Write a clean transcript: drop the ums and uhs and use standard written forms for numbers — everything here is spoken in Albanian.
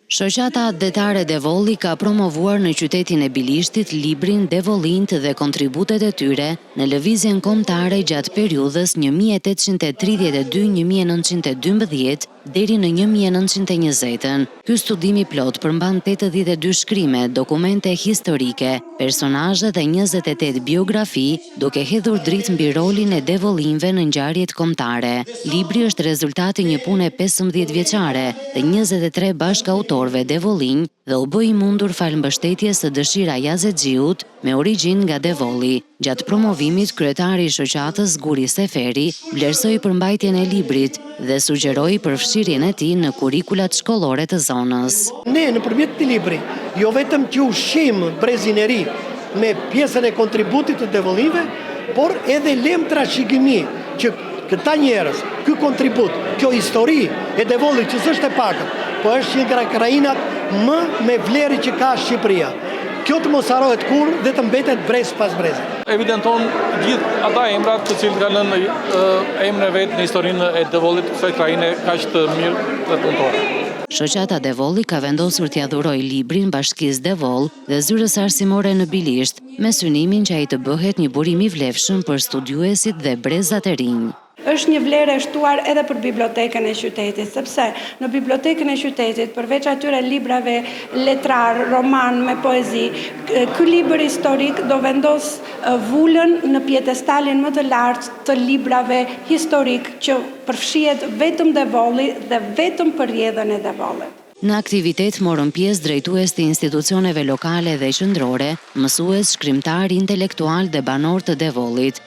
Shoqata Atdhetare Devolli ka promovuar në qytetin e Bilishtit librin Devollinjtë dhe kontributet e tyre në lëvizjen kombëtare gjatë periudhës 1832 1912 deri në 1920-ën. Ky studim i plotë përmban 82 shkrime, dokumente historike, personazhe dhe 28 biografi, duke hedhur dritë mbi rolin e devollinjve në ngjarjet kombëtare. Libri është rezultat i një pune 15 vjeçare të 23 bashkautorëve devollinj dhe u bë i mundur falë mbështetjes së Dëshira Jazexhiut me origjinë nga Devolli. Gjatë promovimit, kryetari i shoqatës Guri Seferi vlerësoi përmbajtjen e librit dhe sugjeroi përfshirjen e tij në kurrikulat shkollore të zonës. Ne nëpërmjet këtij libri, jo vetëm që ushqejmë brezin e ri me pjesën e kontributit të devollinjve, por edhe lëmë trashëgimi që këta njerëz, ky kontribut, kjo histori e Devollit që s'është e pakët, po është një nga krahinat më me vlerë që ka Shqipëria. Kjo të mos harrohet kurrë dhe të mbetet brez pas brezi. Evidenton gjithë ata emra të cilët kanë lënë emrin e vet në historinë e Devollit, kësaj krahine kaq të mirë dhe punëtore. Shoqata Devolli ka vendosur t'ia dhurojë librin Bashkisë Devoll dhe Zyrës Arsimore në Bilisht, me synimin që ai të bëhet një burim i vlefshëm për studiuesit dhe brezat e rinj. Është një vlerë e shtuar edhe për bibliotekën e qytetit, sepse në bibliotekën e qytetit, përveç atyre librave letrarë, roman me poezi, ky libër historik do vendosë vulën në piedestalin më të lartë të librave historikë që përfshihet vetëm Devolli dhe vetëm për rrjedhën e Devollit. Në aktivitet morën pjesë drejtues të institucioneve lokale dhe qendrore, mësues, shkrimtarë, intelektualë dhe banorë të Devollit.